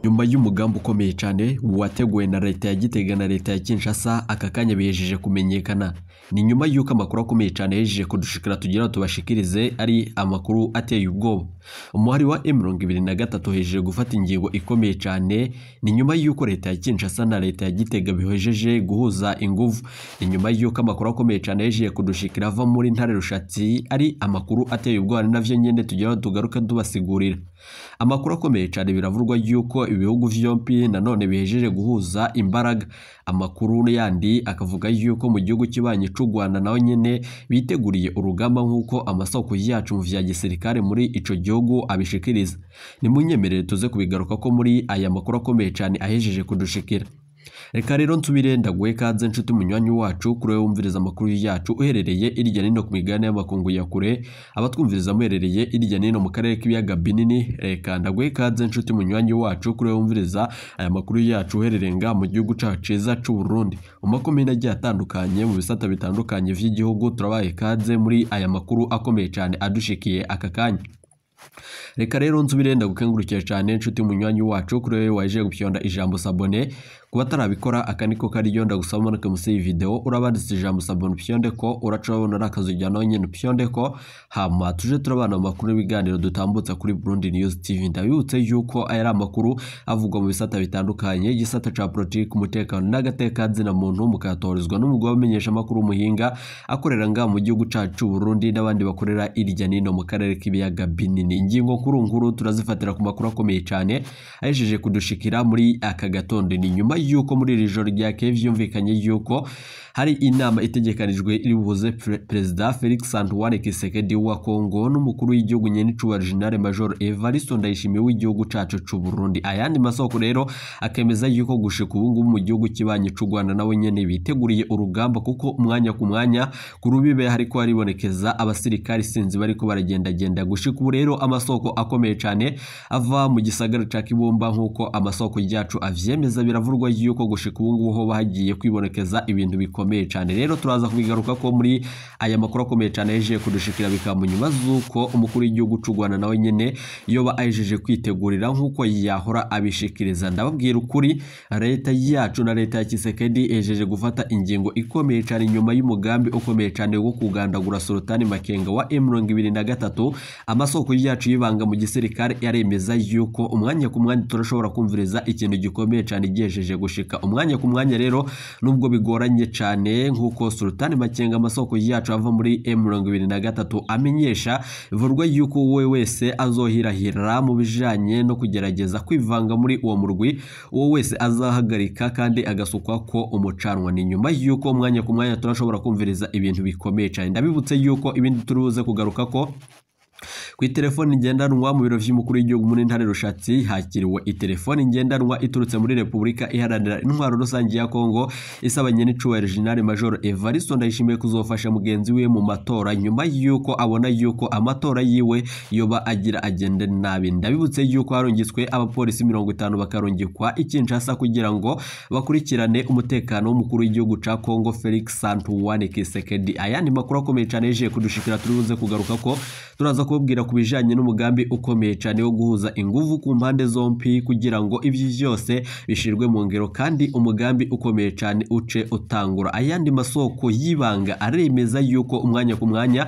Nyuma y'umugambi ukomeye cyane wateguwe na leta ya Gitega na leta ya Kinshasa, aka kanya bihejeje kumenyekana. Ni nyuma y'uko amakuru akomeye cyane yejeje kudushikira tugira tubashikirize ari amakuru ateye ubwoba. Umuhari wa M23 hejeje gufata ingingo ikomeye cyane, ni nyuma y'uko leta ya Kinshasa na leta ya Gitega bihejeje guhuza inguvu. Ni nyuma y'uko amakuru akomeye cyane yejeje kudushikira ava muri Ntare Rushatsi ari amakuru ateye ubwoba, navyo nyene tugira tugaruka tubasigurira. Amakuru akomeye cyane biravurwa yuko ibihugu vyompi nanone bihejeje guhuza imbaraga. Amakuru yandi akavuga yuko mu gihugu kibanyi c'u Rwanda naho nyene biteguriye urugamba nk'uko amasoko yacu mu vya gisirikare muri ico gihugu abishikiriza. Nimunyemerere tuze kubigaruka ko muri aya makuru akomeye cyane ahejeje kudushikira. Reka rero nsubire ndaguhe kaze nshuti munywanyi wacu kuri wowe wumviriza amakuru yacu uherereye irya nino ku migabane y'amakungu ya kure, abatwumviriza muherereye irya nino mu karere k'ibiyaga binini. Reka ndaguhe kaze nshuti munywanyi wacu kuri wowe wumviriza aya makuru yacu uherereye nga mu gihugu cacu ciza c'u Burundi, mu makomine agiye atandukanye mu bisata bitandukanye vy'igihugu. Turabaye kaze muri aya makuru akomeye cyane adushikiye aka kanya. Reka rero nsubire ndagukengurukiye cyane nshuti munywanyi wacu kuri wewe waje gupyonda ijambo s'abonner. Kuba atarabikora aka niko kariyo ndagusaba umanuke munsi y'iyi video urabanditse ijambo s'abonner upyonde ko uraca urabona ari akazu ujyanaho nyene upyonde ko, hama tuje turabana mu makuru y'ibiganiro dutambutsa kuri Burundi News TV. Ndabibutse yuko aya ari amakuru avugwa mu bisata bitandukanye, igisata ca politiki, umutekano n'agateka muntu, mukatorizwa n'umugwi w'abamenyesha amakuru Muhinga akorera ngaha mu gihugu cacu Burundi n'abandi bakorera irya nino mu karere k'ibiyaga binini. Ingingo nkuru nkuru turazifatira ku makuru akomeye cyane ahejeje kudushikira muri aka gatondo. Ni nyuma yuko muri iri joro ryakeye vyumvikanye yuko hari inama itegekanijwe iri buhuze Perezida Felix Antoine Tshisekedi wa Kongo n'umukuru w'igihugu nyenicubahiro General Major Evariste Ndayishimiye w'igihugu cacu c'u Burundi. Ayandi masoko rero akemeza yuko gushika ubu ngubu mu gihugu kibanyi c'u Rwanda nabo nyene biteguriye urugamba, kuko umwanya ku mwanya ku rubibe hariko haribonekeza abasirikari sinzi bariko baragendagenda. Gushika ubu rero amasoko akomeye cyane ava mu gisagara ca Kibumba nk'uko amasoko yacu avyemeza, biravurwa yuko gushika ubu ngubu ho bagiye kwibonekeza ibintu bikomeye cyane. Rero turaza kubigaruka ko muri aya makuru akomeye cyane yeje kudushikira bikamu nyuma z'uko umukuru w'igihugu c'u Rwanda nawe nyene yoba ajeje kwitegurira nk'uko yahora abishikiriza. Ndababwira ukuri, leta yacu na leta ya Tshisekedi ejeje gufata ingingo ikomeye cyane nyuma y'umugambi ukomeye cyane wo kugandagura Sultani Makenga wa M23. Amasoko yacu y'ibanga mu gisirikare yaremeza yuko umwanya ku mwanya turashobora kumviriza ikintu gikomeye cyane gihejeje gushika umwanya ku mwanya. Rero nubwo bigoranye cyane nkuko Sultani Makenga amasoko yacu ava muri M23 amenyesha, bivurwa yuko we wese azohirahira mu bijanye no kugerageza kwivanga muri uwo murwi, uwo wese azahagarika kandi agasukwa ko umucanwa. Ni nyuma yuko umwanya ku mwanya turashobora kumviriza ibintu bikomeye cyane. Ndabibutse yuko ibindi turubuze kugaruka ko ku telefoni ngendanwa mu biro vy'umukuru w'igihugu muri Ntare Rushatsi hakiriwe itelefoni ngendanwa iturutse muri Republika Iharanira Intwaro Rusange ya Kongo isaba nyenicubahiro General Major Evariste Ndayishimiye kuzofasha mugenzi we mu matora, nyuma yuko abona yuko amatora yiwe yoba agira agende nabi. Ndabibutse yuko harungitswe abapolisi 50 bakarungikwa i Kinshasa kugira ngo bakurikirane umutekano w'umukuru w'igihugu ca Kongo Felix Antoine Tshisekedi. Ayandi makuru akomeye cyane yeje kudushikira turibuze kugaruka ko turaza kubabwira ku bijanye n'umugambi ukomeye cyane wo guhuza inguvu ku mpande zompi kugira ngo ibyo byose bishirwe mu ngero kandi umugambi ukomeye cyane uce utangura. Ayandi masoko y'ibanga aremeza yuko umwanya ku mwanya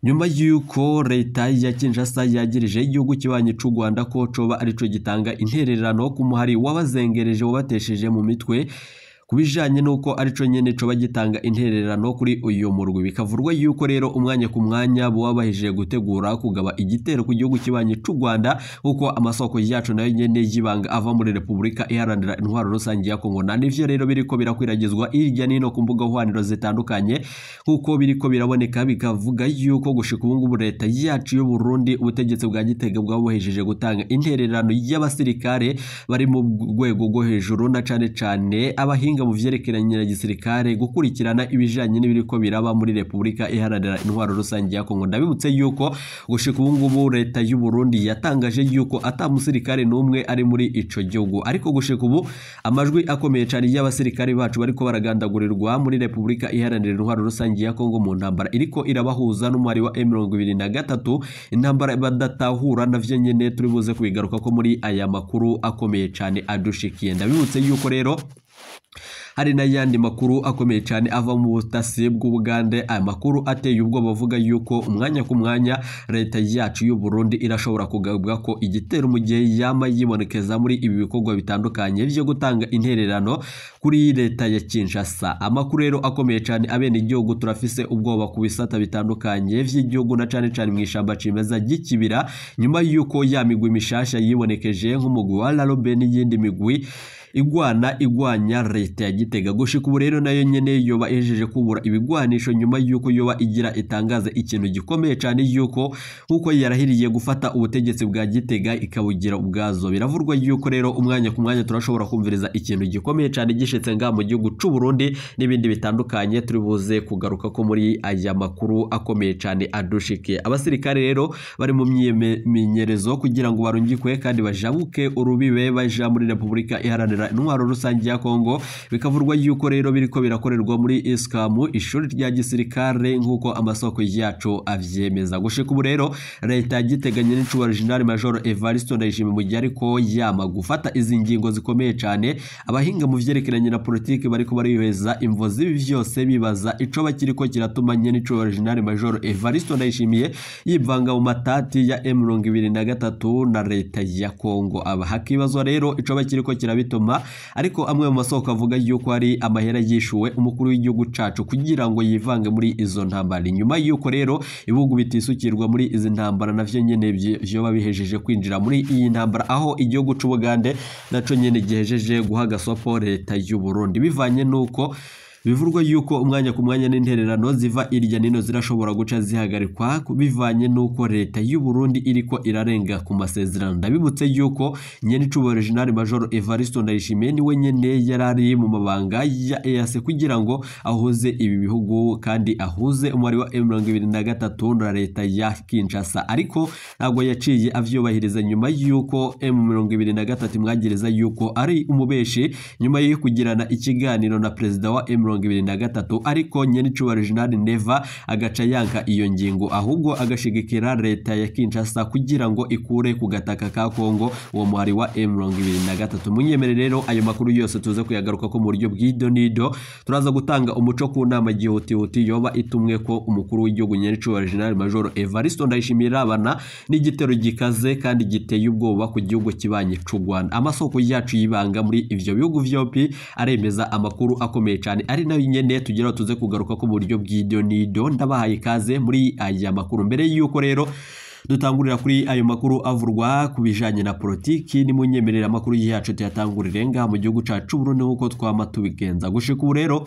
nyuma yuko leta ya Kinshasa yagirije igihugu kibanyi c'u Rwanda ko coba arico gitanga intererano ku muhari wabazengereje wabatesheje mu mitwe kubijanye nuko arico nyene coba gitanga intererano kuri uyu murwi, bikavurwa yuko rero umwanya ku mwanya bwabahije gutegura kugaba igitero ku gihugu kibanyi c'u Rwanda, uko amasoko yacu nayo nyene y'ibanga ava muri Republika Iharanira Intwaro Rusange ya Kongo. Na nivyo rero biriko birakwiragizwa hirya nino ku mbuga hwaniro zitandukanye, kuko biriko biraboneka bikavuga yuko gushika ubu ngubu leta yacu y'u Burundi ubutegetsi bwa Gitega bwabohejeje gutanga intererano y'abasirikare bari mu rwego rwo hejuru na cane cane abahinga abahinga mu vyerekeranye na gisirikare gukurikirana ibijanye n'ibiriko biraba muri Republika Iharanira Intwaro Rusange ya Kongo. Ndabibutse yuko gushika ubu ngubu leta y'u Burundi yatangaje yuko ata musirikare n'umwe ari muri ico gihugu, ariko gushika ubu amajwi akomeye cyane y'abasirikare bacu bariko baragandagurirwa muri Republika Iharanira Intwaro Rusange ya Kongo mu ntambara iriko irabahuza n'umwari wa M23, intambara badatahura navyo nyene turi buze kubigaruka ko muri aya makuru akomeye cyane adushikiye. Ndabibutse yuko rero hari n'ayandi makuru akomeye cyane ava mu butasi bw'Ubugande, aya makuru ateye ubwoba avuga yuko umwanya ku mwanya leta yacu y'u Burundi irashobora kugabwa ko igitero mu gihe yama yibonekeza muri ibi bikorwa bitandukanye byo gutanga intererano kuri leta ya Kinshasa. Amakuru rero akomeye cyane abene igihugu turafise ubwoba ku bisata bitandukanye vy'igihugu na cyane cyane mu ishamba cimeza ry'ikibira, nyuma yuko ya migwi mishasha yibonekeje nk'umugwi wa Larobe n'iyindi migwi igwana igwanya leta ya Gitega. Gushika ubu rero nayo nyene yoba ejeje kubura ibigwanisho nyuma yuko yoba igira itangaza ikintu gikomeye cyane yuko nkuko yarahiriye gufata ubutegetsi bwa Gitega ikabugira ubwazo. Biravurwa yuko rero umwanya ku mwanya turashobora kumviriza ikintu gikomeye cyane gishitse nga mu gihugu c'u Burundi n'ibindi bitandukanye turi buze kugaruka ko muri aya makuru akomeye cyane adushike. Abasirikare rero bari mu myimenyerezo kugira ngo barungikwe kandi bajabuke urubibe baja muri Republika Iharanira Intwaro Rusange ya Kongo. Bikavurwa yuko rero biriko birakorerwa muri Iskamu, ishuri rya gisirikare nkuko amasoko yacu avyemeza. Gushika ubu rero leta yagiteganye n'icubahiro General Major Evariste Ndayishimiye mu gihe ariko yama gufata izi ngingo zikomeye cyane, abahinga mu vyerekeranye na politike bariko barihweza imvo z'ibi vyose bibaza ico bakiriko kiratuma nyene n'icubahiro General Major Evariste Ndayishimiye yivanga mu matati ya M23 na leta ya Kongo. Aba hakibazwa rero ico bakiriko kirabituma, ariko amwe mu masoko avuga yuko ari amahera yishuwe umukuru w'igihugu cacu kugira ngo yivange muri izo ntambara. Nyuma yuko rero ibihugu bitisukirwa muri izi ntambara navyo nyene vyoba bihejeje kwinjira muri iyi ntambara, aho igihugu c'u Bugande naco nyene gihejeje guha gasopo leta y'u Burundi, bivanye nuko bivurwa yuko umwanya ku mwanya n'intererano ziva irya nino zirashobora guca zihagarikwa bivanye nuko leta y'u Burundi iriko irarenga ku masezerano. Ndabibutse yuko nyene icubahiro General Major Evariste Ndayishimiye niwe nyene yarari mu mabanga ya EAC kugira ngo ahuze ibi bihugu kandi ahuze umwari wa M23 na leta ya Kinshasa, ariko ntabwo yaciye avyubahiriza nyuma yuko M23 mwagiriza yuko ari umubeshi nyuma yo kugirana ikiganiro na perezida wa M23, ariko nyene icubahiro General Neva agaca yanka iyo ngingo ahubwo agashigikira leta ya Kinshasa kugira ngo ikure ku gataka ka Kongo uwo muhari wa M23. Munyemere rero ayo makuru yose tuze kuyagaruka ko mu buryo bw'idonido, turaza gutanga umuco ku nama gihutihuti yoba itumwe ko umukuru w'igihugu nyene icubahiro General Major Evariste Ndayishimiye rabana n'igitero gikaze kandi giteye ubwoba ku gihugu kibanye c'u Rwanda. Amasoko yacu yibanga muri ivyo bihugu vyompi aremeza amakuru akomeye cyane ari nayo nyene tugira tuze kugaruka ko mu buryo bw'idonido. Ndabahaye ikaze muri aya makuru. Mbere yuko rero dutangurira kuri ayo makuru avurwa kubijanye na politiki, ni munyemerera amakuru yacu tuyatangurire ngaha mu gihugu cacu Burundi nkuko twama tubigenza. Gushika ubu rero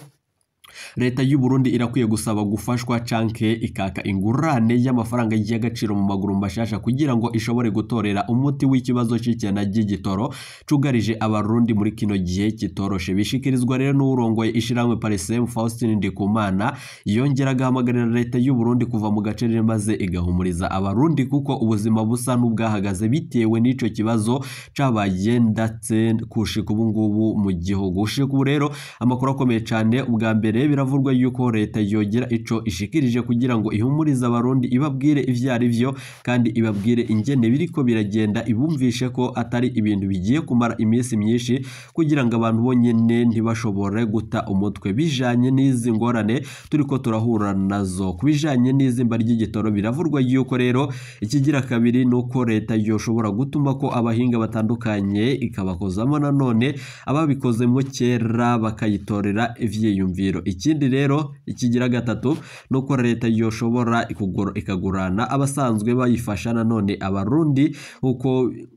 leta y'u Burundi irakwiye gusaba gufashwa canke ikaka ingurane y'amafaranga y'agaciro mu maguru mashasha kugira ngo ishobore gutorera umuti w'ikibazo c'ikena ry'igitoro cugarije abarundi muri kino gihe kitoroshe. Bishikirizwa rero n'urongoye ishiramwe Parisem Faustin Ndikumana, yongera agahamagarira leta y'u Burundi kuva mu gace maze igahumuriza abarundi kuko ubuzima busa n'ubwahagaze bitewe n'ico kibazo cabaye ndatse kushika ubu ngubu mu gihugu. Gushika ubu rero amakuru akomeye cane, ubwa mbere biravurwa yuko leta yogera ico ishikirije kugira ngo ihumurize abarundi, ibabwire ivyari vyo kandi ibabwire ingene biriko biragenda, ibumvishe ko atari ibintu bigiye kumara iminsi myinshi kugira ngo abantu bonyene ntibashobore guta umutwe bijanye n'izi ngorane turiko turahura nazo. Kubijanye n'izimba ry'igitoro biravurwa yuko rero ikigira kabiri nuko leta yoshobora gutuma ko abahinga batandukanye ikabakozamo nanone ababikozemo kera bakayitorera ivyiyumviro. Ikindi rero ikigira gatatu nuko leta yoshobora ikagurana abasanzwe bayifasha nanone abarundi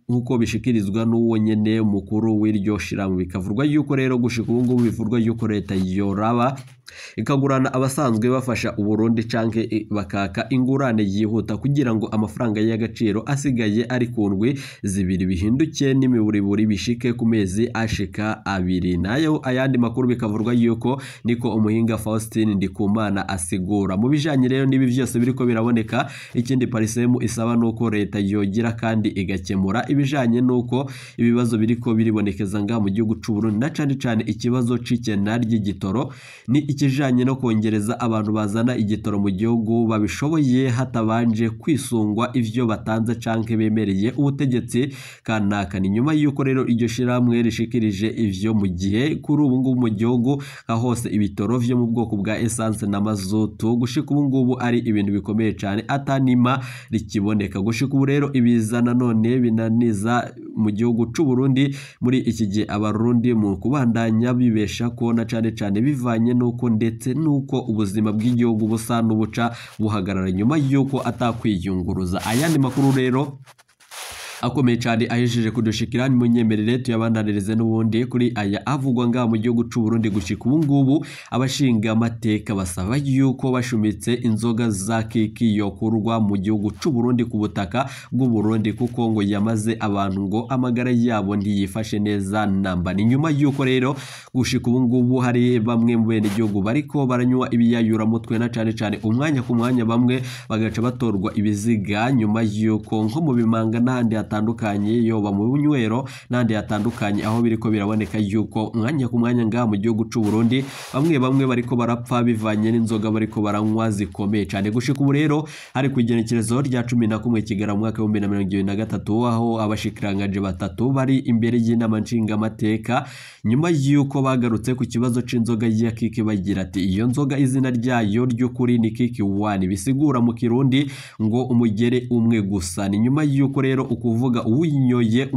nkuko bishikirizwa n'uwo nyene mukuru w'iryo shiramu. Bikavurwa yuko rero gushika ubu ngubu bivurwa yuko leta yoraba ikagurana abasanzwe bafasha Uburundi canke bakaka ingurane yihuta kugira ngo amafaranga y'agaciro asigaye ari ku ndwi zibiri bihinduke n'imiburiburi bishike ku mezi ashika 2. Nayo ayandi makuru bikavurwa yuko niko umuhinga Faustin Ndikumana asigura. Mu bijanye rero n'ibi vyose biriko biraboneka, ikindi Parisemu isaba nuko leta yogira kandi igakemura ibijanye nuko ibibazo biriko biribonekeza nga mu gihugu c'u Burundi, na cane cane ikibazo c'ikena ry'igitoro, ni ikijanye no kongereza abantu bazana igitoro mu gihugu babishoboye hatabanje kwisungwa ivyo batanze canke bemereye ubutegetsi kanaka. Ni nyuma yuko rero iryo shiramwe rishikirije ivyo mu gihe kuri ubu ngubu mu gihugu nka hose ibitoro vyo mu bwoko bwa essence na mazutu gushika ubu ngubu ari ibintu bikomeye cane atanima rikiboneka. Gushika ubu rero ibiza nanone binaniza mu gihugu c'u Burundi muri iki gihe abarundi mu kubandanya bibesha ko na cane cane bivanye nuko ndetse nuko ubuzima bw'igihugu busa n'ubuca buhagarara nyuma yuko atakwiyunguruza. Ayandi makuru rero akomeye cyane ahejeje kudushikira, ni munyemerere tuyabandanirize n'ubundi kuri aya avugwa ngaha mu gihugu c'u Burundi. Gushika ubu ngubu abashinga amateka basaba yuko bashumitse inzoga za kiki yokurwa mu gihugu c'u Burundi ku butaka bw'u Burundi, kuko ngo yamaze abantu ngo amagara yabo ntiyifashe neza namba. Ni nyuma yuko rero gushika ubu ngubu hari bamwe mu bene gihugu bariko baranywa ibiyayura mutwe na cane cane umwanya ku mwanya, bamwe bagaca batorwa ibiziga nyuma yuko nko mu bimanga n'ahandi hatandukanye, yoba mu bunywero n'ahandi hatandukanye, aho biriko biraboneka yuko umwanya ku mwanya ngaha mu gihugu c'u Burundi bamwe bamwe bariko barapfa bivanye n'inzoga bariko baranywa zikomeye cane. Gushika ubu rero hari ku igenekerezo rya 11 Kigarama mu mwaka wa 2023, aho abashikiranganje batatu bari imbere y'inama nshingamateka nyuma yuko bagarutse ku kibazo c'inzoga ya kiki, bagira ati iyo nzoga izina ryayo ry'ukuri ni Kiki One, bisigura mu Kirundi ngo umugere umwe gusa. Ni nyuma yuko rero ukuvuga uwinyoye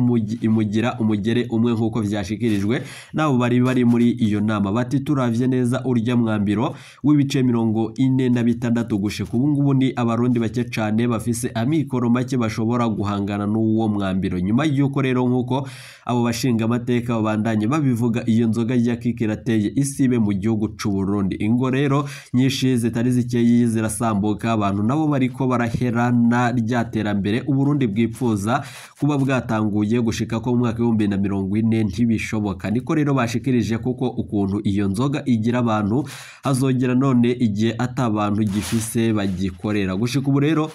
imugira umugere umwe nkuko vyashikirijwe nabo bari bari muri iyo nama. Bati turavye neza urya mwambiro w'ibice 46 gushika ubu ngubu ni abarundi bake cane bafise amikoro make bashobora guhangana n'uwo mwambiro. Nyuma yuko rero nkuko abo bashinga amateka babandanye babivuga, iyo nzoga ya kiki irateye isibe mu gihugu c'u Burundi. Ingo rero nyinshi zitari zikeyi zirasambuka, abantu nabo bariko baraherana rya terambere Uburundi bwipfuza kuba bwatanguye gushika ko mu mwaka wa 2040 ntibishoboka. Niko rero bashikirije, kuko ukuntu iyo nzoga igira abantu hazongera none igihe atabantu gifise bagikorera. Gushika ubu rero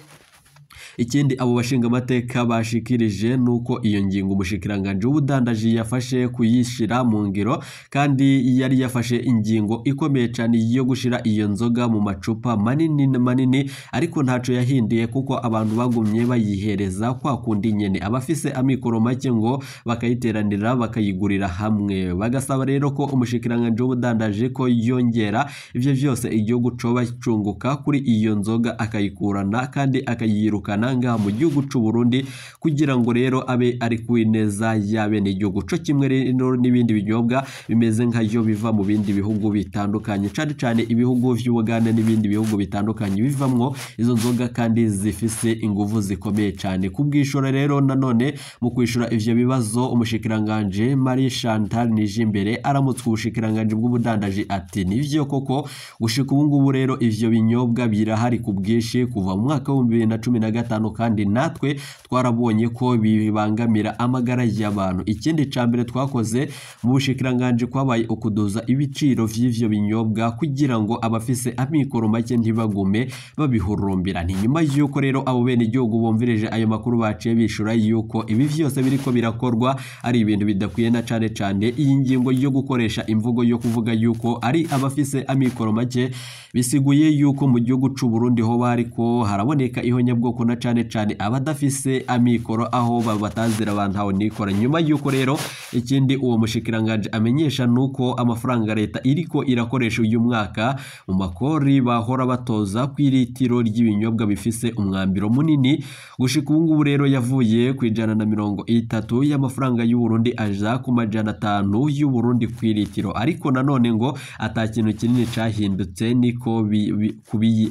ikindi abo bashinga amateka bashikirije nuko iyo ngingo umushikiranganje w'ubudandaji yafashe kuyishira mu ngiro, kandi yari yafashe ingingo ikomeye cyane yo gushira iyo nzoga mu macupa manini manini, ariko ntaco yahinduye kuko abantu bagumye bayihereza kwa kundi nyene, abafise amikoro make ngo bakayiteranira bakayigurira hamwe. Bagasaba rero ko umushikiranganje w'ubudandaji ko yongera ivyo vyose igihugu coba cunguka kuri iyo nzoga akayikurana kandi akayirukana ngaha mu gihugu c'u Burundi, kugira ngo rero abe ari kwineza y'abene igihugu, co kimwe rero n'ibindi binyobwa bimeze nkayo biva mu bindi bihugu bitandukanye, cane cane ibihugu vy'Ubuganda n'ibindi bihugu bitandukanye bivamwo izo nzoga kandi zifise inguvu zikomeye cane. Kubwishura rero nanone mu kwishura ivyo bibazo, umushikiranganje Marie Chantal Nijimbere aramutswe ubushikiranganje bw'ubudandaji ati nivyo koko gushika ubu ngubu rero ivyo binyobwa birahari ku bwinshi kuva mu mwaka wa 2015, kandi natwe twarabonye ko bibangamira amagara y'abantu. Ikindi ca mbere twakoze mu bushikiranganje kwabaye ukuduza ibiciro vy'ivyo binyobwa kugira ngo abafise amikoro make ntibagume babihurumbira. Ni nyuma yuko rero abo bene igihugu bumvirije ayo makuru baciye bishura yuko ibi vyose biriko birakorwa ari ibintu bidakwiye, na cane cane iyi ngingo yo gukoresha imvugo yo kuvuga yuko ari abafise amikoro make, bisiguye yuko mu gihugu c'u Burundi ho bariko haraboneka ihonyabwoko na cane cane abadafise amikoro aho babatazira abantu aho nikora. Nyuma yuko rero ikindi uwo mushikiranganje amenyesha nuko amafaranga leta iriko irakoresha uyu mwaka mu makori bahora batoza kw'iritiro ry'ibinyobwa bifise umwambiro munini, gushika ubu ngubu rero yavuye ku 130 y'amafaranga y'u Burundi aja ku 500 y'u Burundi kw'iritiro, ariko nanone ngo ata kintu kinini cahindutse niko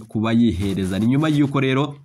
kuba yihereza. Ni nyuma yuko rero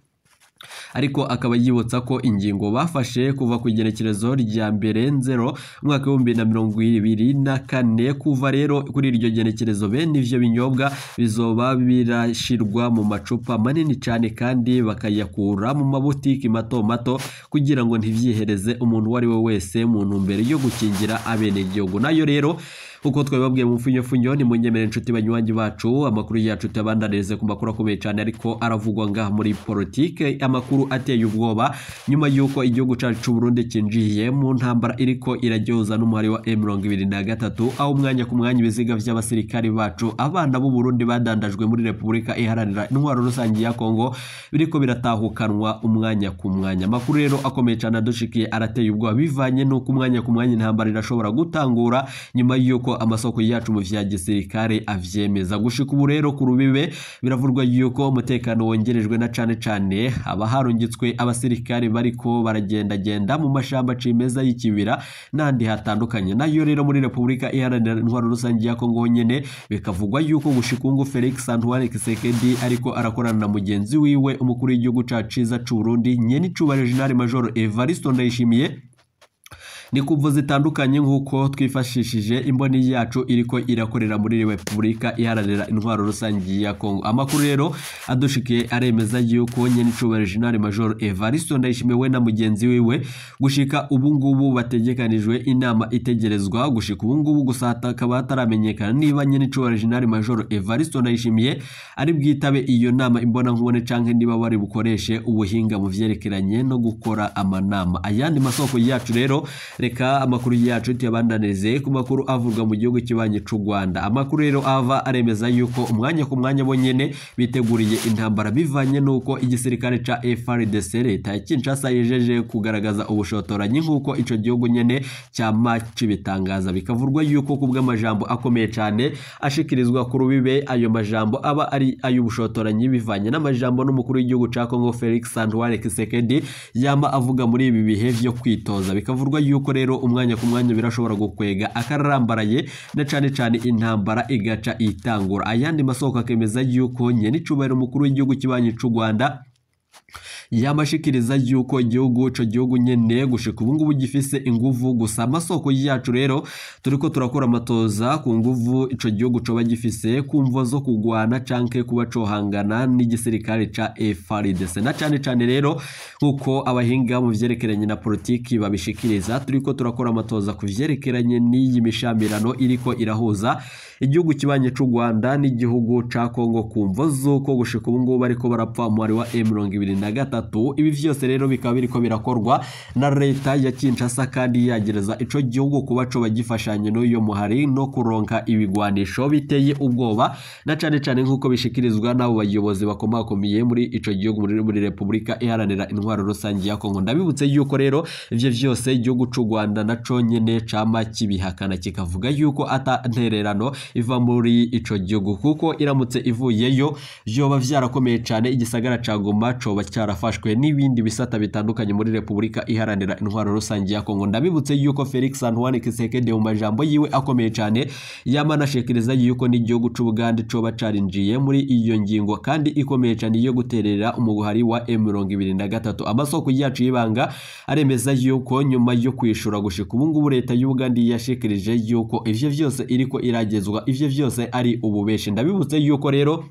ariko akaba yibutsa ko ingingo bafashe kuva ku igenekerezo rya mbere nzero umwaka 2024. Kuva rero kuri iryo genekerezo bene ivyo binyobwa bizoba birashirwa mu macupa manini cyane kandi bakayakura mu mabutiki mato mato kugira ngo ntivyihereze umuntu uwo ari we wese mu ntumbero yo gukingira abenegihugu. Nayo rero uko twababwiye mu mfunyofunyo, ni munyemere inshuti banywanyi bacu, amakuru yacu tuyabandanirize ku makuru akomeye cyane ariko aravugwa ngaha muri politike, amakuru ateye ubwoba nyuma y'uko igihugu cyacu cy'u Burundi cinjiye mu ntambara iriko iraryoza n'umuhari wa M23, aho umwanya ku mwanya ibiziga vy'abasirikari bacu abana b'u Burundi badandajwe muri Repubulika Iharanira Intwaro Rusangi ya Kongo biriko biratahukanwa umwanya ku mwanya. Amakuru rero akomeye cyane adushikiye arateye ubwoba bivanye n'uko umwanya ku mwanya intambara irashobora gutangura nyuma y'uko amasoko yacu mu vya gisirikare avyemeza. Gushika ubu rero ku rubibe biravurwa yuko umutekano wongerejwe na cane cane abaharungitswe abasirikare bariko baragendagenda mu mashamba cimeza y'ikibira n'andi hatandukanye. Nayo rero muri Repubulika Iharanira Intwaro Rusangi ya Kongo nyene bikavugwa yuko gushika ubu Felix Antoine Tshisekedi ariko arakorana na mugenzi wiwe umukuru w'igihugu cacu ciza c'u Burundi nyene icubahiro General Major Evariste Ndayishimiye. Ni kumvo zitandukanye nk'uko twifashishije imboni yacu iriko irakorera muri Repubulika Iharanira Intwaro Rusangi ya Kongo. Amakuru rero adushikiye aremeza yuko nyene icubahiro General Major Evariste Ndayishimiye we na mugenzi wiwe gushika ubu ngubu bategekanijwe inama itegerezwa. Gushika ubu ngubu gusa hakaba hataramenyekana niba nyene icubahiro General Major Evariste Ndayishimiye ari bwitabe iyo nama imbona nkubone canke niba bari bukoreshe ubuhinga mu vyerekeranye no gukora amanama. Ayandi masoko yacu rero, reka amakuru yacu tuyabandanirize ku makuru avurwa mu gihugu kibanyi c'u Rwanda. Amakuru rero ava aremeza yuko umwanya ku mwanya bonyene biteguriye intambara bivanye nuko igisirikare ca FARDC leta ya Kinshasa yejeje kugaragaza ubushotoranyi nkuko ico gihugu nyene cyama cibitangaza. Bikavurwa yuko kubw'amajambo akomeye cane ashikirizwa ku rubibe, ayo majambo aba ari ay'ubushotoranyi bivanye n'amajambo n'umukuru w'igihugu ca Congo Felix Antoine Tshisekedi yama avuga muri ibi bihe vyo kwitoza. Bikavurwa yuko rero umwanya ku mwanya birashobora gukwega akarambaraye na cane cane intambara igaca itangura. Ayandi masoko akemeza yuko nyene icubahiro umukuru w'igihugu kibanyi c'u Rwanda yamashikiriza yuko igihugu ico gihugu nyene gushika ubu ngubu gifise inguvu. Gusa amasoko yacu rero turiko turakora amatoza ku nguvu ico gihugu coba gifise kumvo zo kugwana canke kuba cohangana n'igisirikare ca FARDC, na cane cane rero nkuko abahinga mu vyerekeranye na politiki babishikiriza, turiko turakora amatoza ku vyerekeranye n'iyi mishamirano iriko irahuza igihugu kibanye c'u Rwanda n'igihugu ca Kongo kumvo zuko gushika ubu ngubu bariko barapfa umubare wa M23. Ibi vyose rero bikaba biriko birakorwa na leta ya Kinshasa kandi yagereza ico gihugu kuba co bagifashanye n'uyo muhari no kuronka ibigwanisho biteye ubwoba, na cane cane nkuko bishikirizwa n'abo bayobozi bakomakomeye muri ico gihugu muri Repubulika Iharanira Intwaro Rusangi ya Kongo. Ndabibutse yuko rero ivyo vyose igihugu c'u Rwanda naco nyene cama kibihakana kikavuga yuko ata ntererano iva muri ico gihugu, kuko iramutse ivuyeyo vyoba vyarakomeye cane igisagara ca Goma coba cyarafashwe n'ibindi bisata bitandukanye muri Repubulika Iharanira Intwaro Rusangi ya Kongo. Ndabibutse yuko Felix Antoine Tshisekedi mu majambo yiwe akomeye cane yamanashikiriza yuko n'igihugu c'u Bugande coba carinjiye muri iyo ngingo kandi ikomeye cane yo guterera umuhari wa M23. Amasoko yacu y'ibanga aremeza yuko nyuma yo kwishura gushika ubu ngubu leta y'u Bugande yashikirije yuko ivyo vyose iriko iragezwa, ivyo vyose ari ububeshi. Ndabibutse yuko rero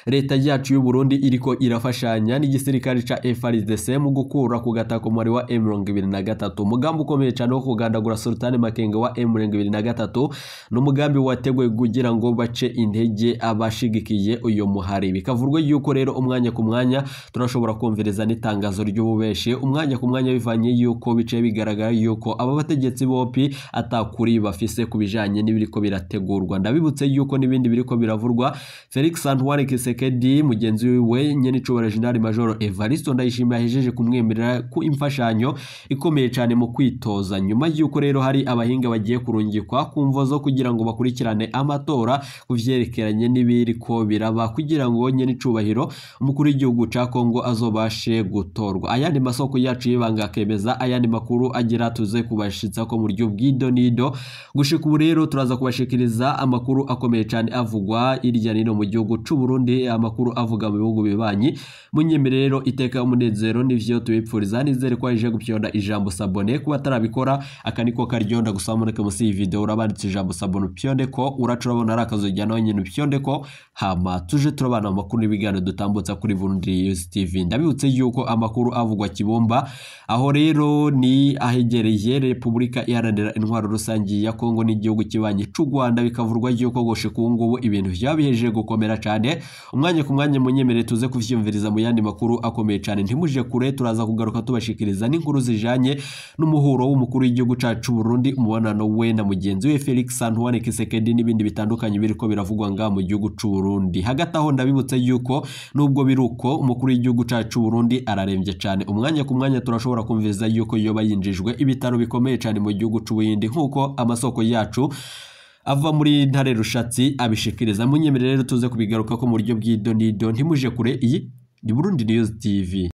leta yacu y'u Burundi iriko irafashanya n'igisirikare ca FARDC mu gukura ku gatako muri wa M23. Umugambi ukomeye cyane wo kugandagura Sultan Makenga wa M23 n'umugambi wateguwe kugira ngo bace intege abashigikiye uyo muhari. Bikavurwa yuko rero umwanya ku mwanya turashobora kumviriza n'itangazo ry'ububeshi umwanya ku mwanya bivanye yuko bice bigaragara yuko aba bategetsi bopi atakuri bafise kubijanye n'ibiriko birategurwa. Ndabibutse yuko n'ibindi biriko biravurwa Felix Antoine Tshisekedi mugenzi wiwe nyene icubahiro General Major Evariste Ndayishimiye ahejeje kumwemerera ku imfashanyo ikomeye cyane mu kwitoza, nyuma y'uko rero hari abahinga bagiye kurungikwa ku mvo zo kugira ngo bakurikirane amatora kuvyerekeranye n'ibiriko biraba kugira ngo nyene icubahiro umukuru w'igihugu ca Kongo azobashe gutorwa. Ayandi masoko yacu y'ibanga akemeza ayandi makuru agira tuze kubashitsa ko mu buryo bw'idonido. Gushika ubu rero turaza kubashikiriza amakuru akomeye cyane avugwa irya nino mu gihugu c'u Burundi amakuru avuga mu bihugu bibanyi. Munyemere rero iteka umunezero nivyo tubipfuriza, nizere ko aje gupyonda ijambo sabone kuba atarabikora aka niko karyonda gusa mureke musi iyi video urabanditse ijambo sabone upyonde ko uraca urabona ari akazojya nawe nyine upyonde ko, hama tuje turabana mu makuru n'ibiganiro dutambutsa kuri Burundi News TV. Ndabibutse yuko amakuru avugwa Kibumba, aho rero ni ahegereye Repubulika Iharanira Intwaro Rusange ya Kongo n'igihugu kibanyi c'u Rwanda, bikavurwa yuko gushika ubu ngubu ibintu vyabihejeje gukomera cane. Umwanya ku mwanya munyemere tuze kuvyumviriza mu yandi makuru akomeye cane, ntimuje kure, turaza kugaruka tubashikiriza n'inkuru zijanye n'umuhuro w'umukuru w'igihugu cacu Burundi, umubonano we na mugenzi we Felix Antoine Tshisekedi n'ibindi bitandukanye biriko biravugwa nga mu gihugu c'u Burundi. Hagati aho ndabibutse yuko nubwo biruko umukuru w'igihugu cacu Burundi araremvye cane, umwanya ku mwanya turashobora kumviriza yuko yoba yinjijwe ibitaro bikomeye cane mu gihugu c'u Buhindi nkuko amasoko yacu ava muri Ntare Rushatsi abishikiriza. Munyemere rero tuze kubigaruka ko mu buryo bw'idonido, ntimuje kure, iyi ni Burundi News TV.